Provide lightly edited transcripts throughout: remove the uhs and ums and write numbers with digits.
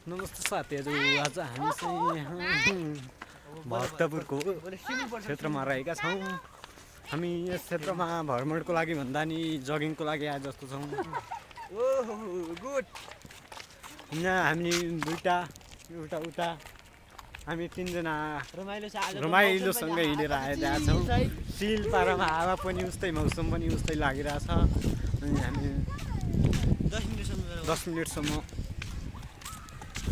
नमस्ते साथीहरू, आज हामी चाहिँ भक्तपुरको क्षेत्रमा रहेका छौँ। हामी यस क्षेत्रमा भ्रमणको लागि भन्दा नि जगिङको लागि आए जस्तो छौँ। गुड। यहाँ हामी दुईटा एउटा उता हामी तीनजना रमाइलोसँग हिँडेर आइरहेका छौँ। सिलपारामा हावा पनि उस्तै मौसम पनि उस्तै लागिरहेछ। अनि हामी 10 मिनटसम्म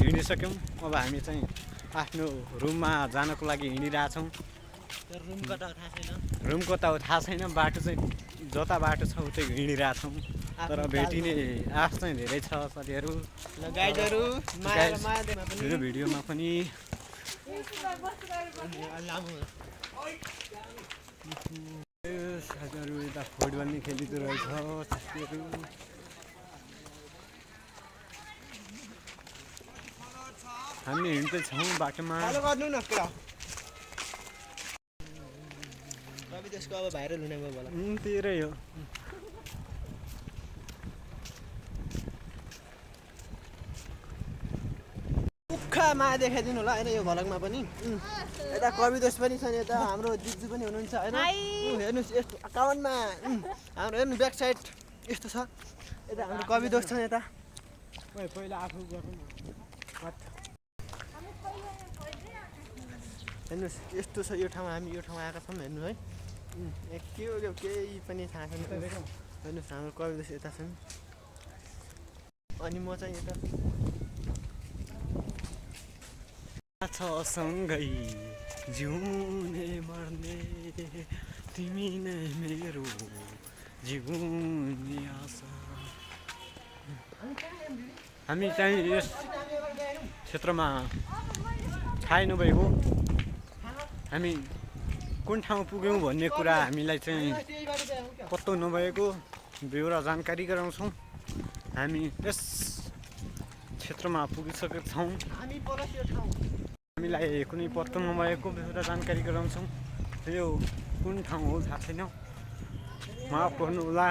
हिँडिसक्यौँ। अब हामी चाहिँ आफ्नो रुममा जानको लागि हिँडिरहेछौँ। रुम कता हो थाहा छैन, बाटो चाहिँ जता बाटो छ उतै हिँडिरहेछौँ। तर भेटिने आश चाहिँ धेरै छ साथीहरू। मेरो भिडियोमा पनि साथीहरू यता फुटबल नि खेलिँदो रहेछ साथीहरू। हामी हिँड्दैछौँ बाटोमा। त्यसको अब भाइरल हुने भयो होला। तेरै हो। उखा माया देखाइदिनु होला होइन यो भ्लगमा पनि। यता कविदोष पनि छन्, यता हाम्रो दिजु पनि हुनुहुन्छ होइन। हेर्नुहोस् यस्तो अकाउन्टमा हाम्रो हेर्नु ब्याक साइड यस्तो छ। यता हाम्रो कविदोष छन् यता। पहिला आफू गरौँ। हेर्नुहोस् यस्तो छ यो ठाउँमा, हामी यो ठाउँमा आएका छौँ। हेर्नु है के हो यो केही पनि थाहा छैन। हेर्नुहोस् हाम्रो कविदोष यता छन् अनि म चाहिँ यता छ सँगै जिउने मर्ने तिमी नै मेरो जिउने आशा। हामी चाहिँ यस क्षेत्रमा थाहै नभएको हामी कुन ठाउँ पुग्यौँ भन्ने कुरा हामीलाई चाहिँ पत्तो नभएको बेहोरा जानकारी गराउँछौँ। हामी यस क्षेत्रमा पुगिसकेका छौँ। हामीलाई कुनै पत्तो नभएको बेहोरा जानकारी गराउँछौँ। यो कुन ठाउँ हो थाहा छैन, माफ गर्नु होला।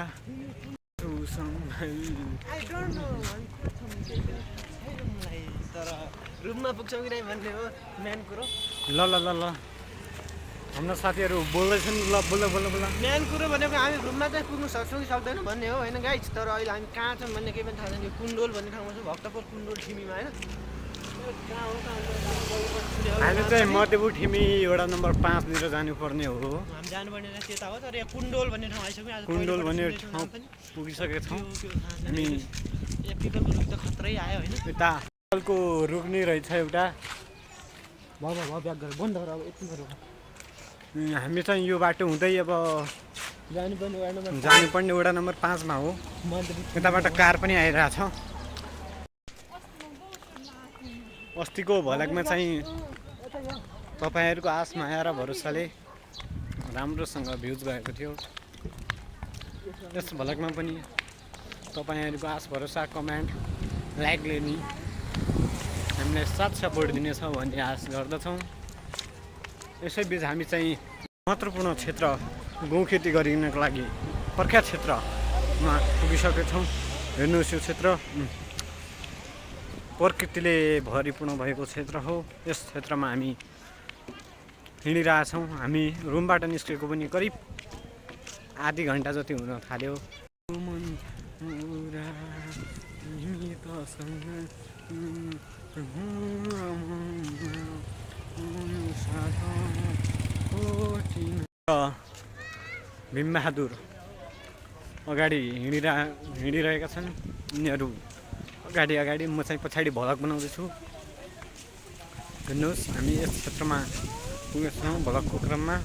तर रुममा पुग्छौँ कि नै भन्ने हो मेन कुरो। ल ल ल ल हाम्रो साथीहरू बोल्दैछन्। ल बोल बोल बोल। मेन कुरो भनेको हामी रुममा चाहिँ पुग्नु सक्छौँ कि सक्दैनौँ भन्ने हो होइन गाइज। तर अहिले हामी कहाँ छौँ भन्ने केही पनि थाहा छैन। यो कुण्डोल भन्ने ठाउँमा छौँ, भक्तपुर कुण्डोल ठिमीमा होइन। हामी चाहिँ मध्यपुर ठिमी वडा नम्बर 5 निर जानुपर्ने हो। हामी जानुपर्ने रहेछ यता हो। तर यहाँ कुण्डोल भन्ने ठाउँ आइसक्यौँ। आज कुण्डोल भन्ने ठाउँ पुगिसकेका छौँ हामी। यहाँ पिपलको रुख त खत्रै आयो होइन। यता पिपलको रुख नै रहेछ एउटा। हामी चाहिँ यो बाटो हुँदै अब जानुपर्ने वडा नम्बर 5 मा हो। यताबाट कार पनि आइरहेछ। अस्तिको भ्लगमा चाहिँ तपाईँहरूको आश माया र भरोसाले राम्रोसँग भ्युज गएको थियो। यस भ्लगमा पनि तपाईँहरूको आश भरोसा कमेन्ट लाइकले नि हामीलाई साथ सपोर्ट दिनेछ भन्ने आश गर्दछौँ। यसैबिच हामी चाहिँ महत्त्वपूर्ण क्षेत्र गहुँ खेती गरिनको लागि प्रख्यात क्षेत्रमा पुगिसकेका छौँ। हेर्नुहोस् यो क्षेत्र प्रकृतिले भरिपूर्ण भएको क्षेत्र हो। यस क्षेत्रमा हामी हिँडिरहेछौँ। हामी रुमबाट निस्केको पनि करिब आधी घन्टा जति हुन थाल्यो। भीमबहादुर अगाडि हिँडिरहेका छन्। उनीहरू अगाडि म चाहिँ पछाडि भ्लग बनाउँदैछु। हेर्नुहोस् हामी यस क्षेत्रमा पुगेका छौँ भ्लगको क्रममा।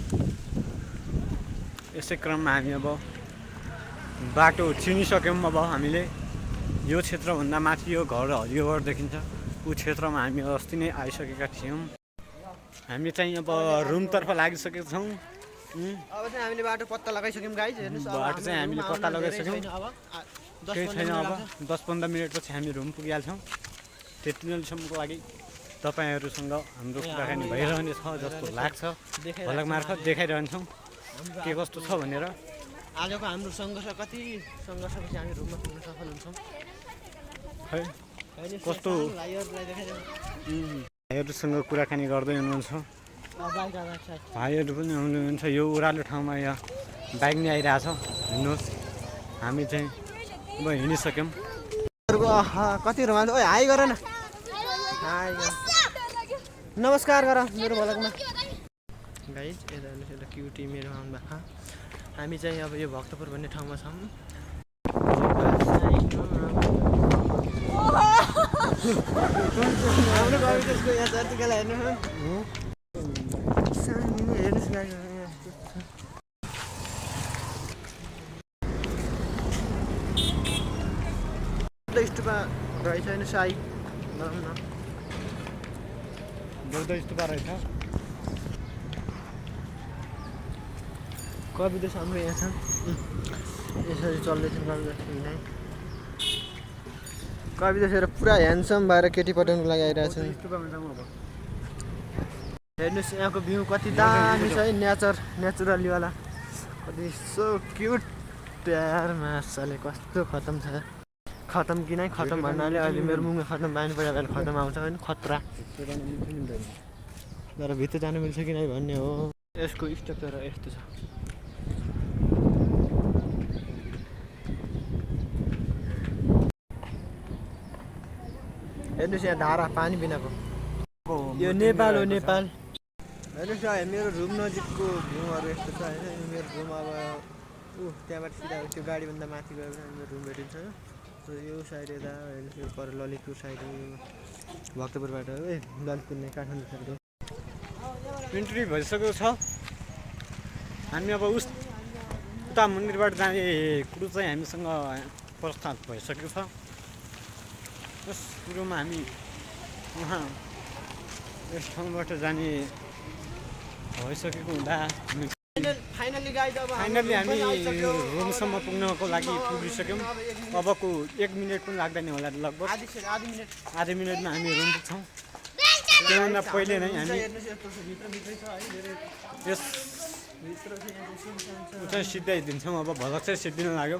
यसै क्रममा हामी अब बाटो चिनिसक्यौँ। अब हामीले यो क्षेत्रभन्दा माथि यो घर हरियो घर देखिन्छ। ऊ क्षेत्रमा हामी अस्ति नै आइसकेका थियौँ। हामी चाहिँ अब रुमतर्फ लागिसकेका छौँ। अब चाहिँ हामीले बाटो पत्ता लगाइसक्यौँ गाइज। हेर्नुहोस् बाटो चाहिँ हामीले पत्ता लगाइसक्यौँ। केही छैन, अब 10-15 मिनटपछि हामी रुम पुगिहाल्छौँ। त्यति बेलासम्मको लागि तपाईँहरूसँग हाम्रो कुराकानी भइरहनेछ जस्तो लाग्छ। भ्लग मार्फत देखाइरहन्छौँ के कस्तो छ भनेर। आजको हाम्रो सङ्घर्ष कति सङ्घर्षपछि हामी रुममा पुग्न सफल हुन्छौँ। है कस्तो भाइहरूलाई देखाइदेऊ भाइहरूसँग कुराकानी गर्दै हुनुहुन्छ भाइहरू पनि हुनुहुन्छ यो ओह्रालो ठाउँमा यहाँ बाइक नै आइरहेछ हिँड्नुहोस् हामी चाहिँ अब हिँडिसक्यौँ कति रमाइलो ओइ हाई गर न हाई नमस्कार गर मेरो भलकमा गाइज यता हेर्नुहोस् एउटा क्युटी मेरो आउनुभएको हामी चाहिँ अब यो भक्तपुर भन्ने ठाउँमा छौँ हाम्रो कविताको यहाँ जतिखेर हेर्नुहोस् स्तुपा रहेछ होइन साई भनौँ न बौद्ध स्तुपा रहेछ कविता हाम्रो यहाँ छन् यसरी चल्दैछन् कविता नै कविता फेरि पुरा ह्यान्डसम भएर केटी पठाउनु लागि आइरहेछन् हेर्नुहोस् यहाँको भ्यू कति दामी छ है नेचुरलीवाला कति सो क्युट प्यार मासले कस्तो खतम छ खतम कि नै खतम भन्नाले अहिले मेरो मुखमा खतम बानी पऱ्यो भने खतम आउँछ होइन खतरा तर भित्र जानु मिल्छ कि नै भन्ने हो यसको स्ट्रक्चर यस्तो छ हेर्नुहोस् यहाँ धारा पानी बिनाको यो नेपाल हो नेपाल हेर्नुहोस् मेरो रुम नजिकको भ्यूहरू यस्तो छ होइन मेरो रुम अब त्यहाँबाट सिधा त्यो गाडीभन्दा माथि गयो भने मेरो रुम भेटिन्छ यो साइड यता हेर्नुहोस् यो पर ललितपुर साइड भक्तपुरबाट ललितपुर नै काठमाडौँ साइड इन्ट्री भइसकेको छ हामी अब उता मन्दिरबाट जाने कुरो चाहिँ हामीसँग प्रस्ताव भइसकेको छ यस कुरोमा हामी उहाँ यस ठाउँबाट जाने भइसकेको हुँदा फाइनली गाइड अब फाइनली हामी रुमसम्म पुग्नको लागि पुगिसक्यौँ अबको 1 मिनट पनि लाग्दैन होला लगभग आधी मिनटमा हामी रुम पुग्छौँ त्योभन्दा पहिले नै हामी यस चाहिँ सिधाइदिन्छौँ अब भलक चाहिँ सिद्धिन लाग्यो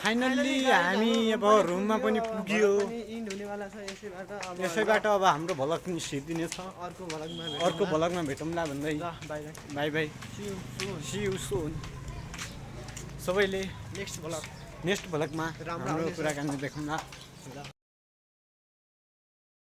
फाइनल्ली हामी अब रुममा पनि पुग्यो यसैबाट अब हाम्रो भलक पनि सिद्धिनेछ अर्को भलकमा भेटौँला भन्दै bye bye see you soon सबैले नेक्स्ट भलकमा राम्रो कुराकानी देखाउँला